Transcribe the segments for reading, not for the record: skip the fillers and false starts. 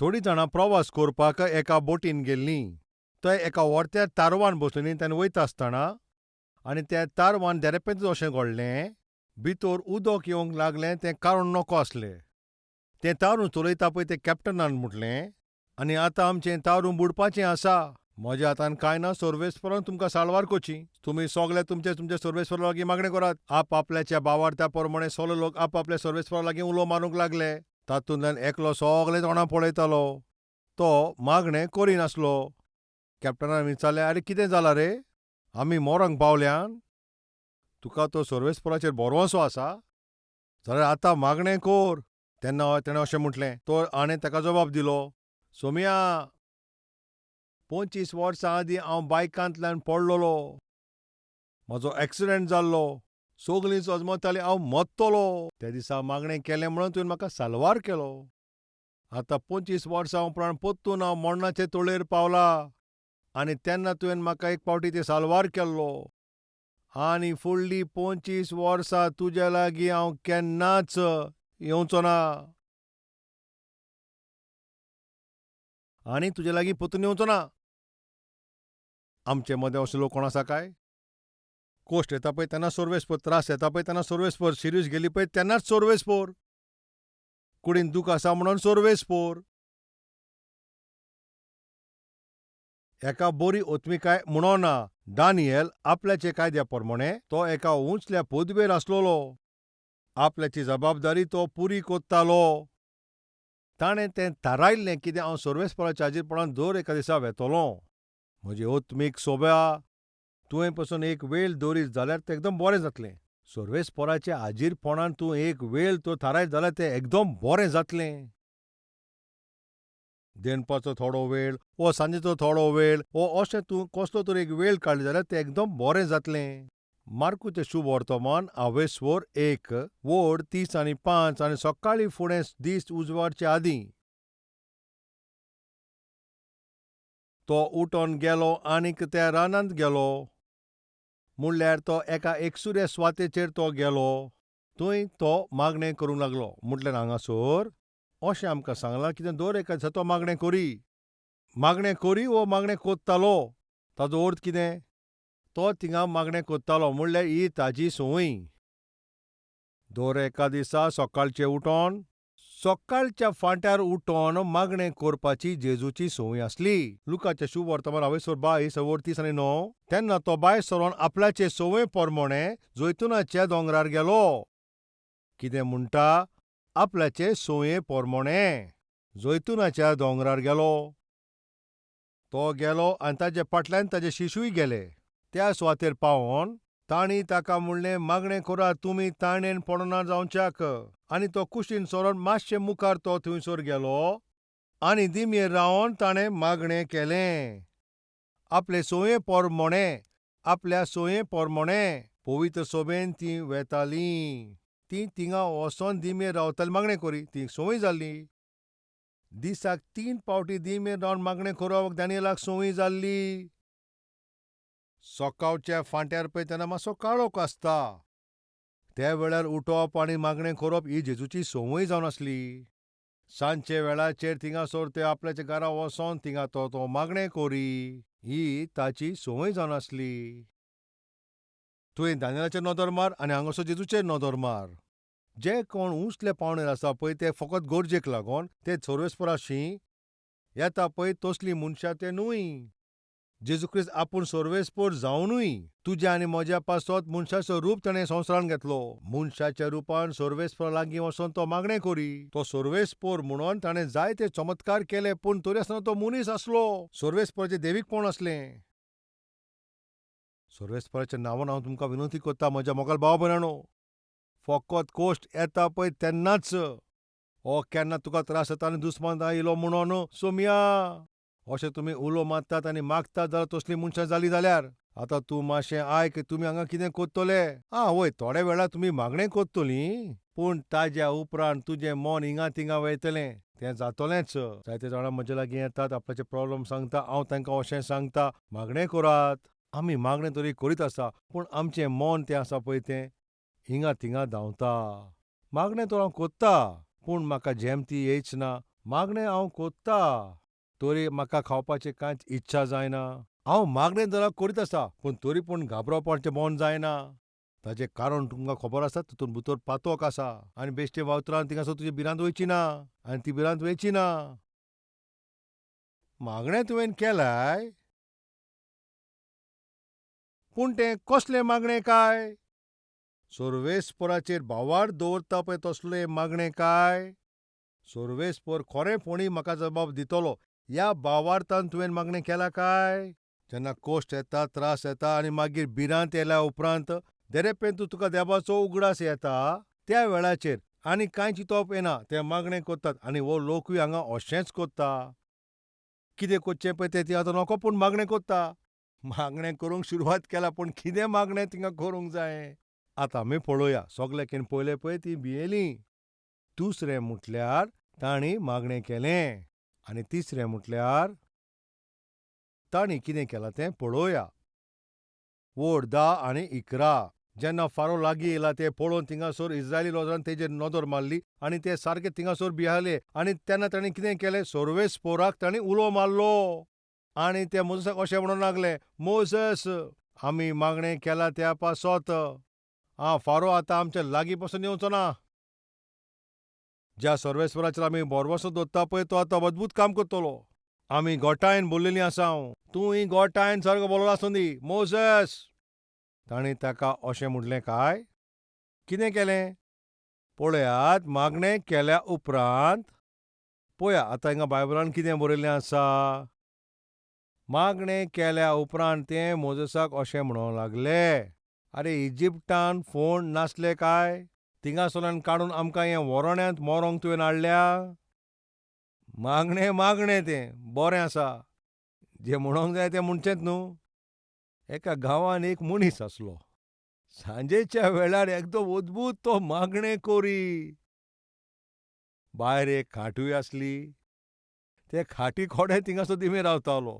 थोडीं जाणां प्रवास करपाक एका बोटीन गेल्लीं. थंय एका व्हडत्या तारवान बसलेलीं. तेन्ना वयता आसतना आनी त्या तारवान देरेपेंतच अशें घडलें, भितर उदक येवंक लागलें, तें कारण नको आसलें. तें तारूं चलयता पळय तें कॅप्टनान म्हटलें, आनी आतां आमचें तारूं बुडपाचें आसा. म्हज्या हातान कांय ना, सर्वेस्परान तुमकां साल्वार करची. तुमी सगळे तुमचे तुमच्या सर्वेस्परा लागीं मागणें करात. आपआपल्याच्या भावार्था प्रमाणें सगळे लोक आपआपल्या सर्वेस्परा लागीं उलो मारूंक लागले. तातूंतल्यान एकलो सगळे तोंडां पळयतालो, तो मागणें करिनासलो. कॅप्टनान विचारलें, आरे कितें जालां रे, आमी मरोंक पावल्यान? तुका तो सर्वेस्पराचेर भरवंसो आसा जाल्यार आतां मागणें कर. तेन्ना तेणें अशें म्हटलें. तो आनी ताका जबाब दिलो, सोम्या, 25 वर्सां आदीं हांव बायकांतल्यान पडलोलो, म्हजो एक्सिडेंट जाल्लो, सगलीं सजमतालीं हांव मरतलो. त्या दिसा मागणें केलें म्हणून तुवें म्हाका साल्वार केलो. आतां 25 वर्सां उपरांत परतून हांव मरणाचे तळेर पावला आनी तेन्ना तुवें म्हाका एक फावटी ते साल्वार केल्लो. आनी फुडलीं 25 वर्सां तुज्या लागीं हांव केन्नाच येवचो ना आनी तुजे लागीं परतून येवचो ना. आमचे मदें असो लोक कोण आसा काय? कोश्ट येता पळय तेन्ना सर्वेस्पर, त्रास येता पळय तेन्ना सर्वेस्पर, शिरीस गेली पळय तेन्नाच सर्वेस्पर, कुडीन दूख आसा म्हणून सर्वेस्पर. एका बरी ओत्मिकाय म्हणो ना. दानियल आपल्याचे कायद्या प्रमाणे तो एका उंचल्या पदवेर आसलेलो. आपल्याची जबाबदारी तो पुरी कोत्तालो. ताणें तें थारायल्लें कितें हांव सर्वेस्पराच्या हाजीरपणान दर एका दिसा वेतलो. म्हजी ओत्मीक सोब्या, तुवें पसून एक वेळ दवरीत जाल्यार तें एकदम बरें जातलें. सर्वेस्पराच्या हाजीरपणान तूं एक वेळ तो थारायत जाल्यार तें एकदम बरें जातलें. देनपाचो थोडो वेळ वो सांजेचो थोडो वेळ वो अशें तूं कसलो तर एक वेळ काडली जाल्यार तें एकदम बरें जातलें. मार्कूचें शुभ वर्तमान आवेस्वर 1 वड 30 आनी 5 आनी सकाळीं फुडें दीस उजवाडचे आदीं तो उठोन गेलो आनीक त्या रानांत गेलो. म्हणल्यार तो एका एकसुऱ्या सुवातेचेर तो गेलो. थंय तो मागणें करूंक लागलो. म्हटल्यार हांगासर अशें आमकां सांगलां कितें दर एका दिसा तो मागणें करी. मागणें करी वो मागणें कोत्तालो. ताजो अर्थ कितें? तो थिंगा मागणें कोत्तालो म्हणल्यार ही ताजी संवय. दर एका दिसा सकाळचें उठोन सकाळच्या फांट्यार उठोन मागणें करपाची जेजूची संवय आसली. लुकाचें शुभ वर्तमान हांवेसर 22 वड 30 आनी 9. तेन्ना तो भायर सरोन आपल्याचे संवय प्रमाणे जैतुनाच्या दोंगरार गेलो. कितें म्हणटा? आपल्याचे संवये प्रमाणे जैतुनाच्या दोंगरार गेलो. तो गेलो आनी ताजे फाटल्यान ताजे शिशूय गेले. त्या सुवातेर पावोन तांणी ताका म्हणलें, मागणें करात तुमी ताणेन पडना जावच्याक. आनी तो कुशीन सरोन मातशें मुखार तो थंयसर गेलो आनी दिमयेर रावन ताणें मागणें केलें. आपले संवये प्रमाणे, आपल्या संवये प्रमाणे पवित्र सभेन तीं वेतालीं. तीं थिंगा वचोन दिमयेर रावतालीं, मागणें करी. ती संवय जाल्ली. दिसाक 3 फावटी दिमयेर रावन मागणें करप दानियलाक संवय जाल्ली. सकाळच्या फांट्यार पळय तेन्ना मातसो काळोख आसता. त्या वेळार उठप आनी मागणें करप ही जेजूची संवय जावन आसली. सांजचे वेळाचेर थिंगासर ते आपल्याच्या घरा वचोन थिंगा तो तो मागणें करी ही ताची संवय जावन आसली. तुवें दानियलाचेर नदर मार आनी हांगासर जेजूचेर नदर मार. जे कोण उंचले पावणेर आसा पळय ते फकत गरजेक लागून ते सर्वेस्पराशी येता पळय तसलीं मनशां ते न्हय. जेजू क्रिस्त आपूण सर्वेस्पर जावनूय तुज्या आनी म्हज्या पासत मनशाचो रूप ताणें संवसारान घेतलो. मनशाच्या रुपान सर्वेस्पर लागीं वचोन तो मागणें करी. तो सर्वेस्पर म्हणून ताणें जायते चमत्कार केले, पूण तरी आसतना तो मनीस आसलो. सर्वेस्पराचें देवीकपण आसलें. सर्वेस्पराच्या नांवान हांव तुमकां विनंती करता म्हज्या मोगाल भाव भयणांनो, फकत कोश्ट येता पळय तेन्नाच ओ केन्ना तुका त्रास जाता आनी दुस्मान आयलो म्हणून सोमया अशें तुमी उलो मारतात आनी मागतात जाल्यार तसलीं मनशां जालीं जाल्यार आतां तूं मातशें आयक, तुमी हांगा कितें करतले? आं वय, थोड्या वेळार तुमी मागणें करतलीं, पूण ताज्या उपरांत तुजें मन हिंगा थिंगा वयतलें. तें जातलेंच. जायते जाणां म्हजे लागीं येतात, आपल्याचे प्रॉब्लम सांगता. हांव तांकां अशें सांगता, मागणें करात. आमी मागणें तरी करीत आसा, पूण आमचें मन तें आसा पळय तें हिंगा थिंगा धांवता. मागणें तर हांव करता, पूण म्हाका झेम ती येयच ना. मागणें हांव कोत्ता तरी म्हाका खावपाची कांयच इच्छा जायना. हांव मागणें जाल्यार करीत आसा पूण तरी पूण घाबरोवपाचें बंद जायना. ताचें कारण तुमकां खबर आसा, तितून भितर पातोक आसा आनी बेश्टे वावतरान थिंगासर तुजी भिरांत वयची ना आनी ती भिरांत वयची ना. मागणें तुवें केलाय पूण तें कसलें मागणें काय? सर्वेस्पराचेर भावार्थ दवरता पळय तसलें मागणें काय? सर्वेस्पर खरेंपणी म्हाका जबाब दितलो ह्या भावार्थान तुवें मागणें केलां काय? जेन्ना कश्ट येता, त्रास येता आनी मागीर भिरांत येयल्या उपरांत देरेपेंत तुका देवाचो उगडास येता त्या वेळाचेर आनी कांय चिंतप येना, ते मागणें करतात आनी हो लोकूय हांगा अशेंच करता. कितें करचें पळय तें ती आतां नको पूण मागणें करता. मागणें करूंक सुरवात केला पूण कितें मागणें थिंगा करूंक जायें? आतां आमी पळोवया. सगल्याकीन पयलें पळय तीं भियेलीं. दुसरें म्हटल्यार तांणी मागणें केलें आनी तिसरें म्हटल्यार तांणी कितें केलां तें पळोवया. वड 10 आनी 11. जेन्ना फारो लागीं येयला तें पळोवन थिंगासर इस्रायली लोकान तेजेर नदर मारली आनी ते सारके थिंगासर भियाले आनी तेन्ना तांणी कितें केलें? सर्वेस्पोराक तांणी उलो मारलो आनी ते मोजसाक अशें म्हणूंक लागले, मोजस आमी मागणें केलां त्या पासत आं फारो आतां आमच्या लागीं पसून येवचो ना. ज्या सर्वेस्पराचेर आमी भरवंसो दवरता पळय तो आतां अद्भूत काम करतलो. आमी गोठायन बोल्लेलीं आसा. तूं ही गोठायन सारको बोल्लो आसूं दी मोजस. तांणी ताका अशें म्हणलें काय? कितें केलें? पळयात, मागणें केल्या उपरांत पळया आतां हिंगा बायबलान कितें बरयल्लें आसा. मागणें केल्या उपरांत ते मोजसाक अशें म्हणूंक लागले, आरे इजिप्टान फोंड नासले काय? थिंगासरल्यान काडून आमकां हें वोरण्यांत मरोंक तुवें हाडल्या? मागणें मागणें तें बरें आसा, जें म्हणोंक जाय तें म्हणचेंच न्हू. एका गांवान एक मनीस आसलो. सांजेच्या वेळार एकदम अद्भूत तो मागणें करी. भायर एक खाटूय आसली. ते खाटी कोडे थिंगासर दिमी रावतालो.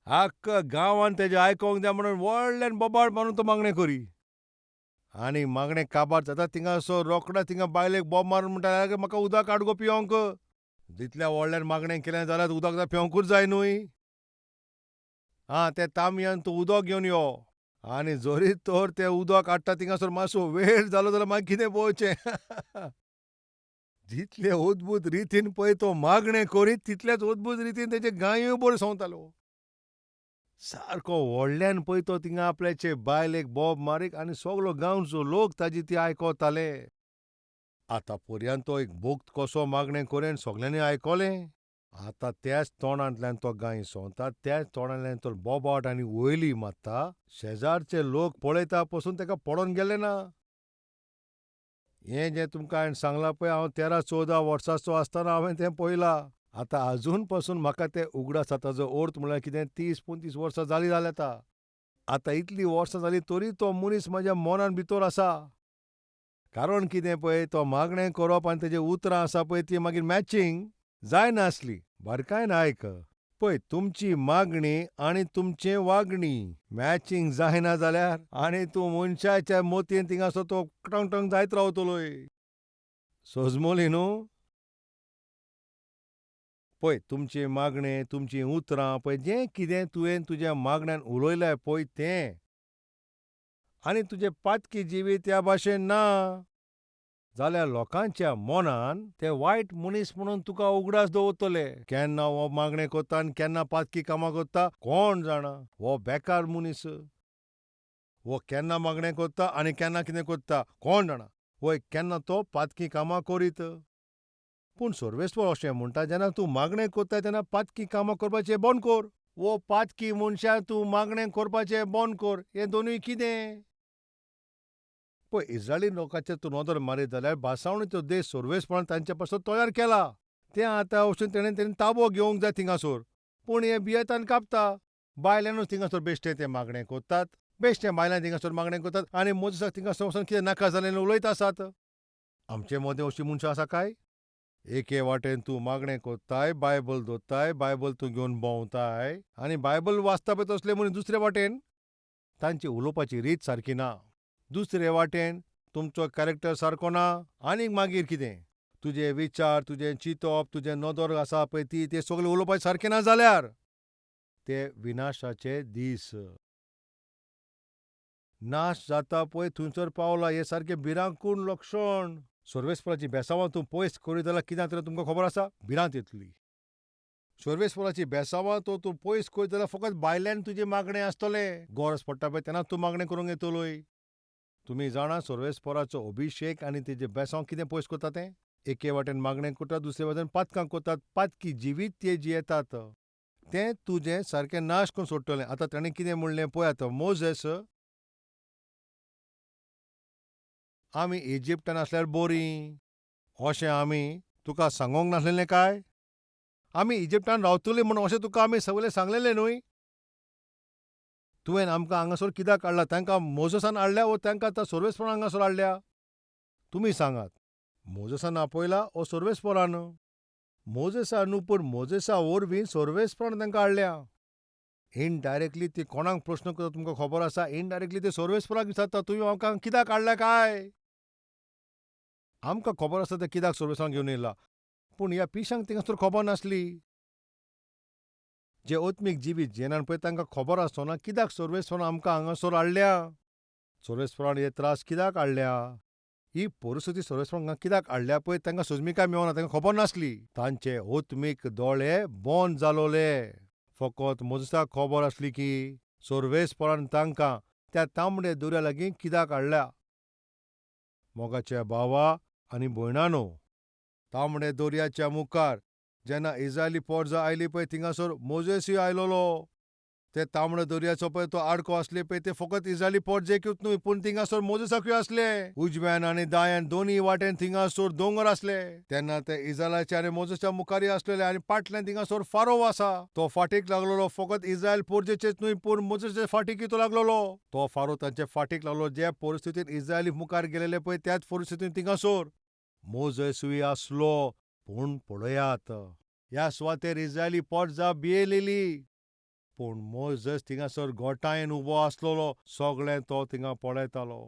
आख्खा गांवान तेजें आयकोंक जाय म्हणून व्हडल्यान बोबाळ मारून तो मागणें करी. आनी मागणें काबार जाता थिंगासर रोखडा थिंगा बायलेक बोब मारून म्हणटा, म्हाका उदक हाड गो पिवंक. जितल्या व्हडल्यान मागणें केलें जाल्यार उदक जाल्यार पिवंकूच जाय न्हय. आं ते तांबयान तूं उदक घेवन यो. आनी जरी तर तें उदक हाडटा थिंगासर मातसो वेळ जालो जाल्यार मागीर कितें पळोवचें. जितले अद्भूत रितीन पळय तो मागणें करीत तितलेच अद्भूत रितीन तेजे गांयोय बऱ्यो सोंवताल्यो. सारको व्हडल्यान पळय तो थिंगा आपल्याचे बायलेक बोब मारीत आनी सगलो गांवचो लोक ताजी ती आयकताले. आतां पर्यंत तो एक भक्त कसो मागणें करेन सगल्यांनी आयकलें. आतां त्याच तोंडांतल्यान तो गाय सोंवता, त्याच तोंडांतल्यान तो बोबाट आनी वयली मारता. शेजारचे लोक पळयता पसून ताका पडोन गेले ना. हें जें तुमकां हांवें सांगलां पळय, हांव 13-14 वर्सांचो आसतना हांवें तें पळयलां. आतां आजून पसून म्हाका तें उगडास जाता. ताजो अर्थ म्हळ्यार कितें, 30-35 वर्सां जालीं जालीं आतां. आतां इतलीं वर्सां जालीं तरी तो मनीस म्हज्या मनान भितर आसा. कारण कितें पळय, तो मागणें करप आनी तेजी उतरां आसा पळय ती मागीर मॅचींग जायनासली. बारकायन आयक पळय, तुमची मागणी आनी तुमचें वागणी मॅचींग जायना जाल्यार आनी तूं मनशाच्या मोतयेन थिंगासर तो टंग टंग जायत रावतलोय. सजमोली न्हू? पळय तुमचें मागणें, तुमचीं उतरां पळय, जें कितें तुवें तुज्या मागण्यान उलयलें पळय तें आनी तुजें पातकी जिवीत त्या भाशेन ना जाल्यार लोकांच्या मनान ते वायट मनीस म्हणून तुका उगडास दवरतले. केन्ना हो मागणें करता आनी केन्ना पातकी कामां करता कोण जाणा. हो बेकार मनीस, हो केन्ना मागणें करता आनी केन्ना कितें करता कोण जाणा. वय केन्ना तो पातकी कामां करीत. पूण सर्वेस्पर अशें म्हणटा, जेन्ना तूं मागणें करता तेन्ना पातकी कामां करपाचें बंद कर. वो पातकी मनशां तूं मागणें करपाचें बंद कर. हें दोनूय कितें? पळय इस्रायली लोकांचेर तूं नदर मारीत जाल्यार भासावणीचो देश सर्वेस्परान तांचे पासून तयार केला. तें आतां वचून तेणें ताबो घेवंक जाय थिंगासर. पूण हें भियेतान कापता. बायल्यानूच थिंगासर बेश्टें तें मागणें करतात, बेश्टें बायलां थिंगासर मागणें करतात आनी मोजसाक थिंगासर वचून कितें नाका जालें उलयत आसात. आमचे मदें अशीं मनशां आसा काय? एके वाटेन तूं मागणें करताय, बायबल दोत्ताय, बायबल तूं घेवन भोंवताय आनी बायबल वाचता पळय तसले मनीस दुसरे वाटेन तांची उलोवपाची रीत सारकी ना. दुसरे वाटेन तुमचो कॅरेक्टर सारको ना. आनीक मागीर कितें, तुजे विचार, तुजें चिंतप, तुजें नदर आसा पळय ती, तें सगळें उलोवपा सारकें ना जाल्यार ते विनाशाचे दीस. नाश जाता पळय थंयसर पावला हें सारकें भिरांकूळ लक्षण. सर्वेस्पराचीं बेसांवां तूं पयस करीत जाल्यार कितें जातलें तुमकां खबर आसा? भिरांत येतली. सर्वेस्पराचीं बेसांवां तो तूं पयस करीत जाल्यार फकत भायल्यान तुजें मागणें आसतलें. गरज पडटा पळय तेन्नाच तूं मागणें करूंक येतलोय. तुमी जाणा सर्वेस्पराचो अभिशेक आनी तेजें बेसांव कितें पयस करता तें? एके वाटेन मागणें करतात, दुसरे वाटेन पातकां करतात. पातकी जिवीत ते जियेतात, तें तुजें सारकें नाश करून सोडटलें. आतां ताणें कितें म्हणलें पळयात, मोजेस आमी इजिप्टान आसल्यार बरीं अशें आमी तुका सांगूंक नासलेलें काय? आमी इजिप्टान रावतलीं म्हूण अशें तुका आमी सगळें सांगलेलें न्हय? तुवें आमकां हांगासर कित्याक हाडला? तांकां मोजेसान हाडल्या वो तांकां आतां सर्वेस्परान हांगासर हाडल्या? तुमी सांगात, मोजेसान आपयला वो सर्वेस्परान? मोजेसा न्हू, पूण मोजेसा वरवीं सर्वेस्परान तांकां हाडल्या. इनडायरेक्टली ती कोणाक प्रश्न करता तुमकां खबर आसा? इनडायरेक्टली ते सर्वेस्पराक विचारता, तुवें आमकां कित्याक हाडल्या काय? आमकां खबर आसा ते कित्याक सर्वेस्परान घेवन येयला, पूण ह्या पिशांक थिंगासर खबर नासली. जे आत्मीक जिवीत जियेनात पळय तांकां खबर आसना कित्याक सर्वेस्परान आमकां हांगासर हाडल्या, सर्वेस्परान हे त्रास कित्याक हाडल्या, ही परिस्थिती सर्वेस्परान हांगा कित्याक हाडल्या पळय तांकां सोजमिकाय मेळना, तांकां खबर नासली. तांचे आत्मीक दोळे बंद जालोले. फकत मोजेसाक खबर आसली की सर्वेस्परान तांकां त्या तांबडे दर्या लागीं कित्याक हाडल्या. मोगाच्या भावा आनी भयणानो, तांबडे दर्याच्या मुखार जेन्ना इज्रायली पोरजां आयली पळय थिंगासर मोजेसूय आयलोलो. ते तांबडे दर्याचो पळय तो आडको आसले पळय ते फकत इज्रायली पोरजेकूच न्हय, पूण थिंगासर मोजेसाकूय आसले. उजव्यान आनी दायान दोनूय वाटेन थिंगासर दोंगर आसले. तेन्ना ते इज्रायलाच्या आनी मोजेसाच्या मुखारय आसलेले आनी फाटल्यान थिंगासर फारो आसा. तो फाटीक लागलोलो फकत इज्रायल पोरजेचेच न्हय, पूण मोजेसाच्या फाटीकय तो लागलोलो. तो फारो तांचे फाटीक लागलो. जे परिस्थितीन इज्रायली मुखार गेलेले पळय त्याच परिस्थितीन थिंगासर मोजेसूय आसलो. पूण पळयात, ह्या सुवातेर इज्रायली पोरजां भियेलेली, पूण मोजेस थिंगासर गोठायेन उबो आसलोलो. सगळें तो थिंगा पळयतालो.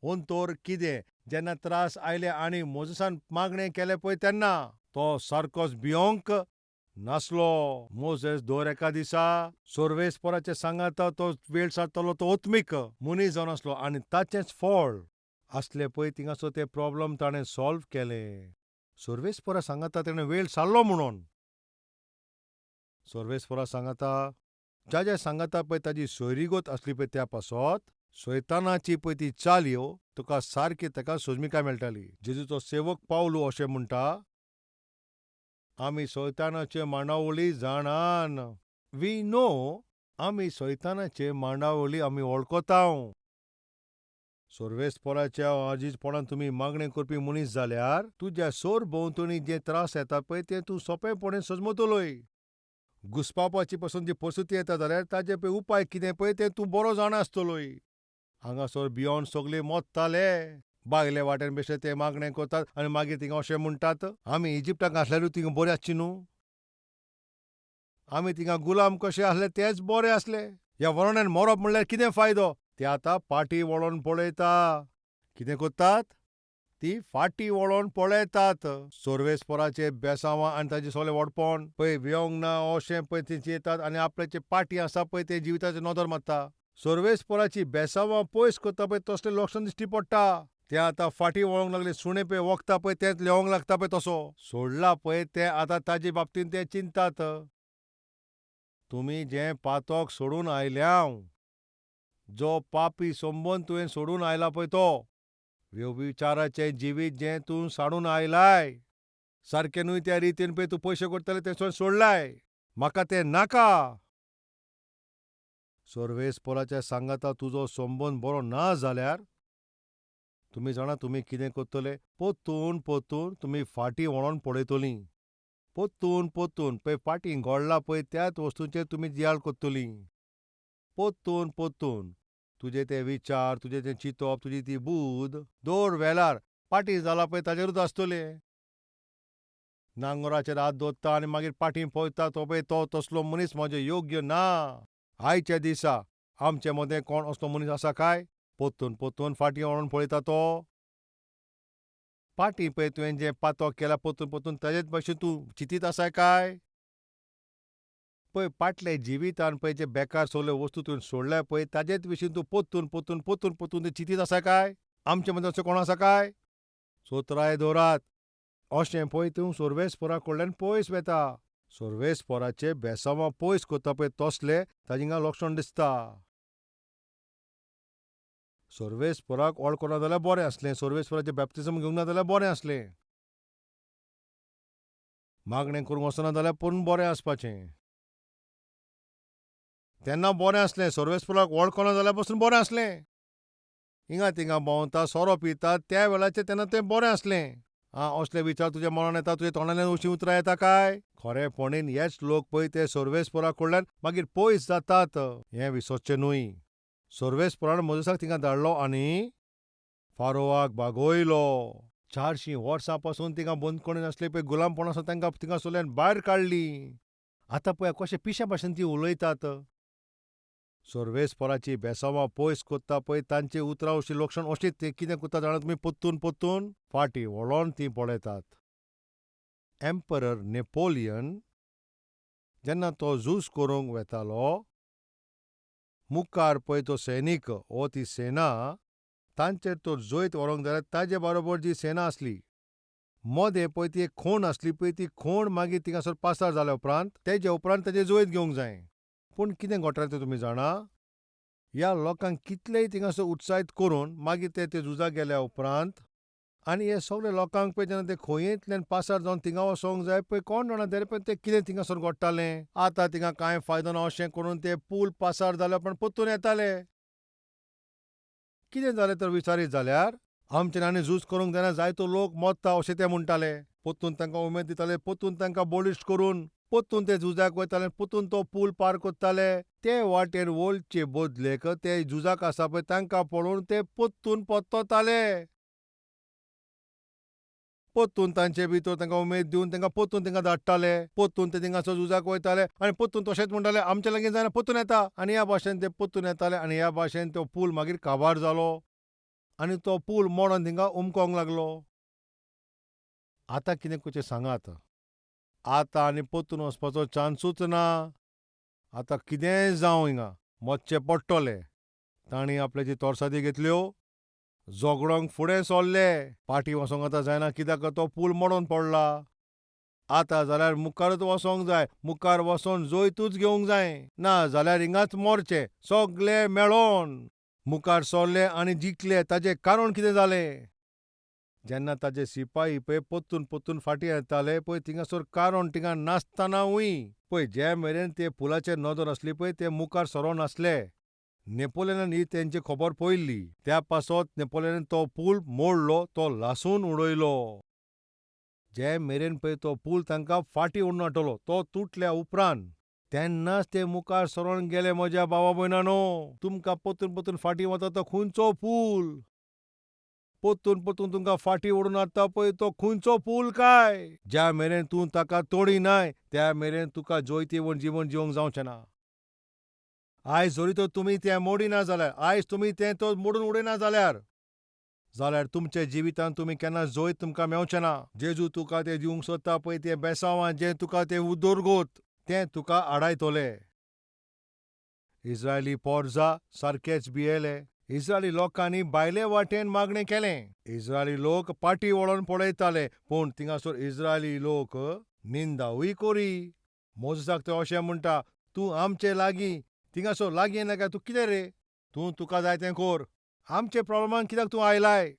अंतर कितें, जेन्ना त्रास आयले आनी मोजेसान मागणें केलें पळय तेन्ना तो सारकोच भियोंक नासलो. मोजेस दर एका दिसा सर्वेस्पराचे सांगाता तो वेळ सारतालो. तो आत्मीक मनीस जावन आसलो आनी ताचेंच फळ आसलें पळय थिंगासर ते प्रॉब्लम ताणें सॉल्व केलें. सर्वेस्परा सांगाता तेणें वेळ सारलो म्हणून. सर्वेस्परा सांगाता ज्या ज्या सांगाता पळय ताजी सोयरीगत आसली पळय त्या पासत सैतानाची पळय ती चालयो तुका सारकी ताका सोजमिकाय मेळटाली. जेजूचो सेवक पावलू अशें म्हणटा, आमी सैतानाचे मांडावळी जाणान. We know, आमी सैतानाचे मांडावळी आमी वळखतांव. सर्वेस्पराच्या आजीजपणान तुमी मागणें करपी मनीस जाल्यार तुज्या सरभोंवतणी जे त्रास येता पळय ते तूं सोंपेपणी सजमतलोय. घुसपावपाची पसून जी परिस्थिती येता जाल्यार ताजे पळय उपाय कितें पळय तें तूं बरो जाणा आसतलोय. हांगासर भियोन सगळे मोत्ताले. बायले वाटेन बेश्टे ते मागणें करतात आनी मागीर थिंगा अशें म्हणटात, आमी इजिप्टाक आसल्यारूय थिंगा बरें आसची न्हू, आमी थिंगा गुलाम कशे आसले तेच बरे आसले. ह्या वरण्यान मरप म्हणल्यार कितें फायदो? ते आतां फाटीं वळोन पळयता. कितें करतात? ती फाटीं वळोन पळयतात. सर्वेस्पराचे बेसांवां आनी ताजें सगळें व्हडपण पळय व्यंग ना अशें पळय ते येतात आनी आपल्याचे पाटी आसा पळय ते जिविताचेर नदर मारता. सर्वेस्पराची बेसांवां पयस करता पळय तसलें लक्षण दिश्टी पडटा. ते आतां फाटीं वळोंक लागले. सुणें पळय वखता पळय तेंच लेवंक लागता पळय तसो सोडला पळय ते आतां ताजे बाबतींत ते चिंतात. तुमी जें पातक सोडून आयल्यांव, जो पापी संबंद तुवें सोडून आयला पळय तो व्यभिचाराचें जिवीत जें तूं साडून आयलाय, सारकें न्हय त्या रितीन पळय तूं पयशे करताले तें सोडलाय, म्हाका तें नाका. सर्वेस्पराच्या सांगाता तुजो संबंद बरो ना जाल्यार तुमी जाणा तुमी कितें करतले? पोत्तून पोत्तून तुमी फाटीं वळोन पळयतलीं. पोत्तून पोत्तून पळय फाटीं घोळ्ळा पळय त्याच वस्तूंचेर तुमी जियाळ करतलीं. पोत्तून पोत्तून तुजे ते विचार, तुजें तें चिंतप, तुजी ती बूद दर वेळार पाटी जाला पळय ताजेरूच आसतलें. नांगराचेर हात दवरता आनी मागीर पाटी पळयता तो पळय तो तसलो मनीस म्हजें योग्य ना. आयच्या दिसा आमचे मदें कोण असलो मनीस आसा काय? पोत्तून पोत्तून फाटीं वळोन पळयता तो. पाटीं पळय तुवें जें पातोक केलां पोतून पोतून ताजेच भाशेन तूं चिंतीत आसाय काय? पळय पाटले जिवितान पळय जे बेकार सगल्यो वस्तू तुवें सोडल्या पळय ताजेच विशीं तूं पोतून पोतून पोतून पोतून तें चिंतीत आसा काय? आमचे मदीं असो कोण आसा काय? सोत्राय दवरात. अशें पळय तूं सोर्वेस्पोरा कडल्यान पयस वेता. सोर्वेस्पोराचे बेसांवां पयस करता पळय तसले ताजें हिंगा लक्षण दिसता. सोर्वेस्पोराक वळखना जाल्यार बरें आसलें. सोर्वेस्पोराचें बॅप्तिजम घेवंक ना जाल्यार बरें आसलें. मागणें करूंक वचना जाल्यार पूण बरें आसपाचें. तेन्ना बरें आसलें. सोर्वेस्पोराक वळखना जाल्यार पसून बरें आसलें. हिंगा थिंगा भोंवता, सोरो पिता, त्या वेळाचेर तेन्ना तें बरें आसलें. आं, असले विचार तुज्या मनान येता, तुज्या तोंडांतल्यान अशीं उतरां येता काय? खरेपणीन हेच लोक पळय ते सोर्वेस्पोरा कडल्यान मागीर पयस जातात हें विसरचें न्हय. सोर्वेस्पोरान मोजेसाक थिंगा धाडलो आनी फारोवाक बागोयलो. 400 वर्सां पासून थिंगा बंदखणीन आसले पळय गुलामपणासून तांकां थिंगासरल्यान भायर काडलीं. आतां पळय कशें पिश्या भाशेन ती उलयतात. सोर्वेस्पोराची बेसांवां पयस कोत्ता पळय तांची उतरां अशीं लक्षण अशीं ते कितें करता जाणा तुमी पोत्तून पोत्तून फाटीं वळोन तीं पळयतात. एम्परर नेपोलियन जेन्ना तो झूज करूंक वेतालो मुखार पळय तो सैनीक वो ती सेना तांचेर तो जैत व्हरूंक जाल्यार ताजे बरोबर जी सेना आसली मदें पळय ती एक खोण आसली पळय ती खोण मागीर थिंगासर पासार जाल्या उपरांत तेजे उपरांत तेजें जैत घेवंक जाय. पूण कितें घडटालें तें तुमी जाणा? ह्या लोकांक कितलेय थिंगासर उत्साहीत करून मागीर ते ते झुजाक गेल्या उपरांत आनी हे सगळे लोकांक पळय जेन्ना ते खोयेंतल्यान पासार जावन थिंगा वचोंक जाय पळय कोण जाणा तरी पण तें कितें थिंगासर घडटालें. आतां थिंगा कांय फायदो ना अशें करून ते पूल पासार जाल्या उपरांत परतून येताले. कितें जालें तर विचारीत जाल्यार आमच्यान आनी झूज करूंक जायना, जायतो लोक मरता अशें ते म्हणटाले. परतून तांकां उमेद दिताले, परतून तांकां बळिश्ट करून परतून ते झुजाक वयताले, परतून तो पूल पार करताले. ते वाटेर वळचे बदलेक ते झुजाक आसा पळय तांकां पळोवन ते परतून परतताले. परतून तांचे भितर तांकां उमेद दिवन तांकां परतून तांकां धाडटाले. परतून ते थिंगासर झुजाक वयताले आनी परतून तशेंच म्हणटाले आमचे लागीं जायना, परतून येता. आनी ह्या भाशेन ते परतून येताले आनी ह्या भाशेन तो पूल मागीर काबार जालो आनी तो पूल मोडोन थिंगा उमकोंक लागलो. आतां कितें करचें सांगात? आतां आनी परतून वचपाचो चान्सूच ना. आतां कितेंय जावं हिंगा मरचें पडटलें. तांणी आपल्याची तोरसादी घेतल्यो, झगडोंक फुडें सरले. पाटी वचोंक आतां जायना कित्याक तो पूल मोडोन पडला. आतां जाल्यार मुखारूच वचोंक जाय, मुखार वचोन जैतूच घेवंक जाय, ना जाल्यार हिंगाच मरचें सगळे मेळोन. मुखार सरले आनी जिखले. ताजें कारण कितें जालें? जेन्ना ताजे सिपाही पळय परतून परतून फाटीं येताले पळय थिंगासर कारण थिंगा नासतनावूय पळय जे मेरेन ते पुलाचेर नदर आसली पळय ते मुखार सरोन आसले. नेपोलियनान ही तेंची खबर पळयल्ली. त्या पासत नेपोलियनान तो पूल मोडलो, तो लासून उडयलो. जे मेरेन पळय तो पूल तांकां फाटीं ओडून हाडटलो तो तुटल्या उपरांत तेन्नाच ते मुखार सरोन गेले. म्हज्या भावा भयणानो, तुमकां परतून परतून फाटीं वता तो खंयचो पूल? परतून परतून तुमकां फाटीं ओडून हाडटा पळय तो खंयचो पूल काय? ज्या मेरेन तूं ताका तोडिनाय त्या मेरेन तुका जैतिवंत जिवन जिवंक जावचें ना. आयज जरी तर तुमी तें मोडिना जाल्यार, आयज तुमी तें तो मोडून उडयना जाल्यार, जाल्यार तुमच्या जिवितांत तुमी केन्ना जैत तुमकां मेवचें ना. जेजू तुका तें दिवंक सोदता पळय तें बेसांवां जें तुका तें उदरगत तें तुका आडायतले. इस्रायली पोरजा सारकेच भियेले. इस्रायली लोकांनी भायले वाटेन मागणें केलें. इस्रायली लोक पाटी वळोन पळयताले, पूण थिंगासर इस्रायली लोक निंदावूय करी. मोजेसाक ते अशें म्हणटा, तूं आमचे लागीं थिंगासर लागीं येनाका, तूं कितें रे? तूं तुका जाय तें कोर. आमचे प्रॉब्लमान कित्याक तूं आयलाय?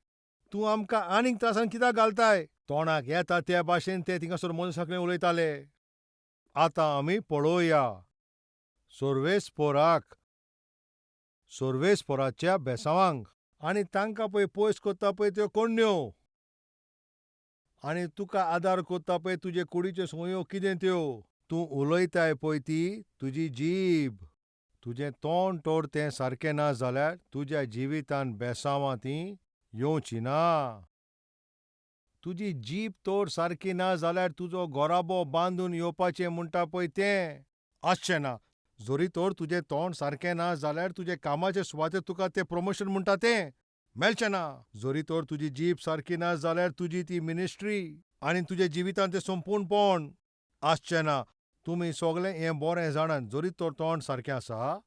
तूं आमकां आनीक त्रासान कित्याक घालताय? तोंडाक येता त्या भाशेन ते थिंगासर मोजेसा कडेन उलयताले. आतां आमी पळोवया सोर्वेस्पोराक, सोर्वेस्पोराच्या बेसांवांक आनी तांकां पळय पयस करता पळय त्यो कोण्ण्यो आनी तुका आदार करता पळय तुजे कुडीच्यो संवयो कितें त्यो. तूं उलयताय पळय ती तुजी जीब, तुजें तोंड तर तें सारकें ना जाल्यार तुज्या जिवितान बेसांवां तीं येवचीं ना. तुजी जीब तर सारकी ना जाल्यार तुजो घराबो बांदून येवपाचें म्हणटा पळय तें आसचें ना. जरी तर तुजें तोंड सारकें ना जाल्यार तुजे कामाचे सुवातेर तुका तें प्रमोशन म्हणटा तें मेळचें ना. जरी तर तुजी जीब सारकी ना जाल्यार तुजी ती मिनिस्ट्री आनी तुज्या जिवितांत तें संपूर्णपण आसचें ना. तुमी सगळें हें बरें जाणात, जरी तर तोंड सारकें आसा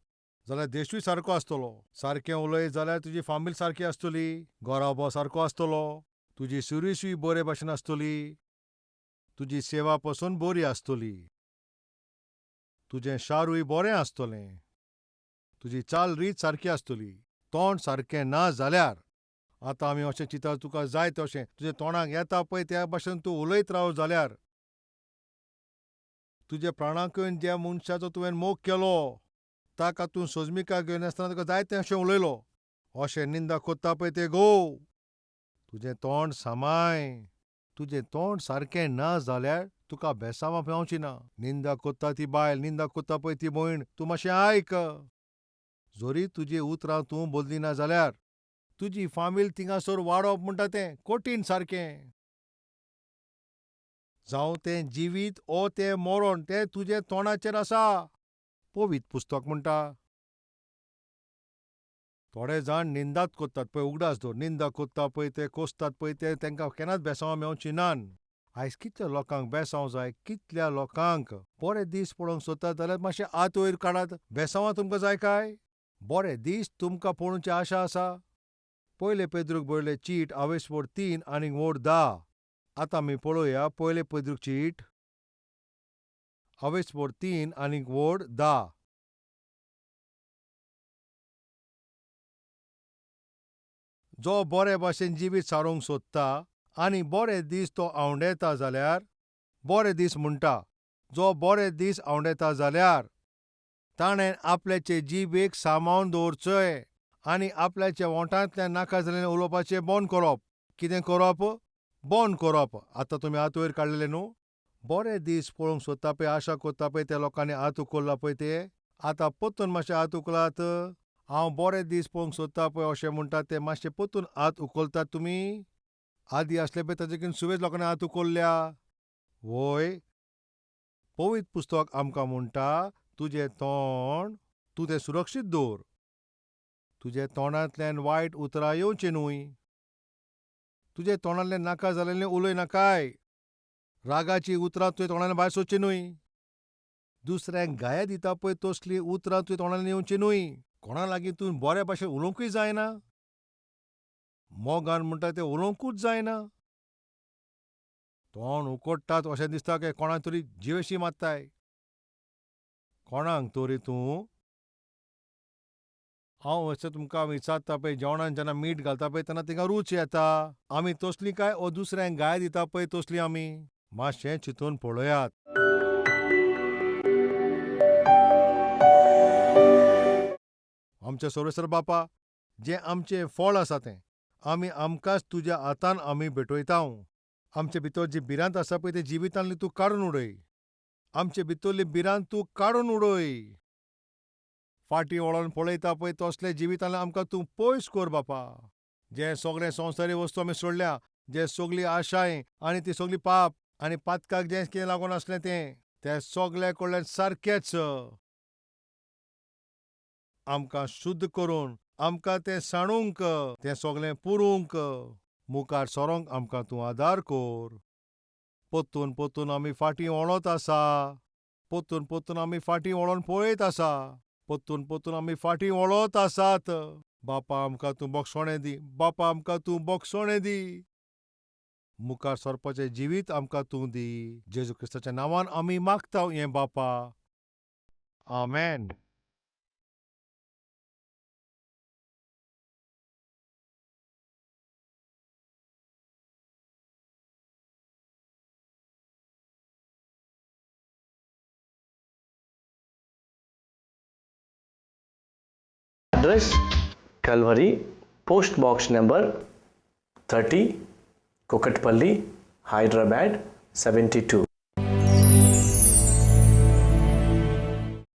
जाल्यार देशूय सारको आसतलो. सारकें उलय जाल्यार तुजी फामील सारकी आसतली, घराबो सारको आसतलो, तुजी सुरसूय बरे भाशेन आसतली, तुजी सेवा पसून बरी आसतली, तुजें शारूय बरें आसतलें, तुजी चाल रीत सारकी आसतली. तोंड सारकें ना जाल्यार आतां आमी अशें चिंता, तुका जाय तशें तुज्या तोंडाक येता पळय त्या भाशेन तूं उलयत राव जाल्यार तुज्या प्राणाकून ज्या मनशाचो तुवें मोग केलो ताका तूं सोजमिका घेयनासतना तुका जाय तें अशें उलयलो, अशें निंदा कोत्ता पळय तें गो. तुजें तोंड सामाय. तुजें तोंड सारकें ना जाल्यार तुका बेसांवां मेवची ना. निंदा कोत्ता ती बायल, निंदा कोत्ता पळय ती भयण, तूं मातशें आयक. जरी तुजी उतरां तूं बदलिना जाल्यार तुजी फामील थिंगासर वाडोवप म्हणटा तें कठीण सारकें. जावं तें जिवीत ओ तें मरण तें तुजें तोंडाचेर आसा. पवित्र पुस्तक म्हणटा. थोडे जाण निंदात कोत्तात पळय, उगडास दवर, निंदा कोत्ता पळय ते कोसतात पळय ते, तांकां केन्नाच बेसांवां मेवची नान. आयज कितल्या लोकांक बेसांव जाय, कितल्या लोकांक बरे दीस पळोवंक सोदतात जाल्यार मातशें हात वयर काडात. बेसांवां तुमकां जाय काय? बरे दीस तुमकां पळोवची आशा आसा. पयले पेद्रूक बरयले चीट आवेसवड 3 आनी वड 10. आतां आमी पळोवया पयले पेद्रूक चीट आवेसवड 3 आनी वड 10. जो बरे भाशेन जिवीत सारूंक सोदता आनी बरे दीस तो आंवडेता जाल्यार, बरे दीस म्हणटा, जो बरे दीस आंवडेता जाल्यार ताणें आपल्याचे जिबेक सांबाळून दवरचें आनी आपल्याच्या वोंठांतल्यान नाका जाल्लें उलोवपाचें बंद करप. कितें करप? बंद करप. आतां तुमी हात वयर काडलेले न्हू? बरे दीस पळोवंक सोदता पळय, आशा कोत्ता पळय त्या लोकांनी हात उखल्ला पळय ते, आतां परतून मातशें हात उखलात. हांव बरे दीस पळोवंक सोदता पळय अशें म्हणटा ते मातशें परतून हात उखलतात तुमी. आदी आसले पळय ताजे सुवेज लोकांनी हात उखल्ल्या. वय, पवित्र पुस्तक आमकां म्हणटा तुजें तोंड तूं तें सुरक्षीत दवर, तुज्या तोंडांतल्यान वायट उतरां येवचीं न्हय, तुज्या तोंडांतल्यान नाका जाल्लें उलय नाकाय, रागाचीं उतरां तुज्या तोंडांतल्यान भायर सरचीं न्हय, दुसऱ्यांक गाया दिता पळय तसलीं उतरां तुज्या तोंडांतल्यान येवचीं न्हय. कोणा लागीं तूं बऱ्या भाशेन उलोवंकूय जायना, मोगान म्हणटा तें उलोवंकूच जायना. तोंड उकडटात अशें दिसता की कोणाक तरी जिवेशी मारताय, कोणाक तरी तूं. हांव अशें तुमकां विचारता पळय, जेवणान जेन्ना मीठ घालता पळय तेन्ना तिका रूच येता. आमी तसली काय ओ दुसऱ्यांक गाय दिता पळय तसली आमी? मातशें चिंतून पळयात. आमच्या सर्वेसर बापा, जें आमचें फळ आसा तें आमी आमकांच तुज्या हातान आमी भेटयता. आमचे भितर जी भिरांत आसा पळय ते जिवितांतली तूं काडून उडय. आमचे भितरली भिरांत तूं काडून उडय. फाटीं वळोन पळयता पळय तसले जिवितांतले आमकां तूं पयस कर बापा. जे सगळे संवसारी वस्तू आमी सोडल्या, जे सगळी आशाय आनी ती सगळी पाप आनी पातकाक जें कितें लागून आसलें तें, तें सगल्या कडल्यान सारकेंच आमकां शुद्ध करून आमकां तें सांडूंक, तें सगळें पुरूंक, मुखार सरोंक आमकां तूं आदार कर. परतून परतून आमी फाटीं वळत आसा, परतून परतून आमी फाटीं वळोन पळयत आसा, परतून परतून आमी फाटीं वळत आसात. बापा आमकां तूं बक्षणें दी, बापा आमकां तूं बक्षणें दी, मुखार सरपाचें जिवीत आमकां तूं दी. जेजू क्रिस्ताच्या नांवान आमी मागता हें बापा, आमेन. Address: Calvary, Post Box number 30, Kukatpally, Hyderabad 72.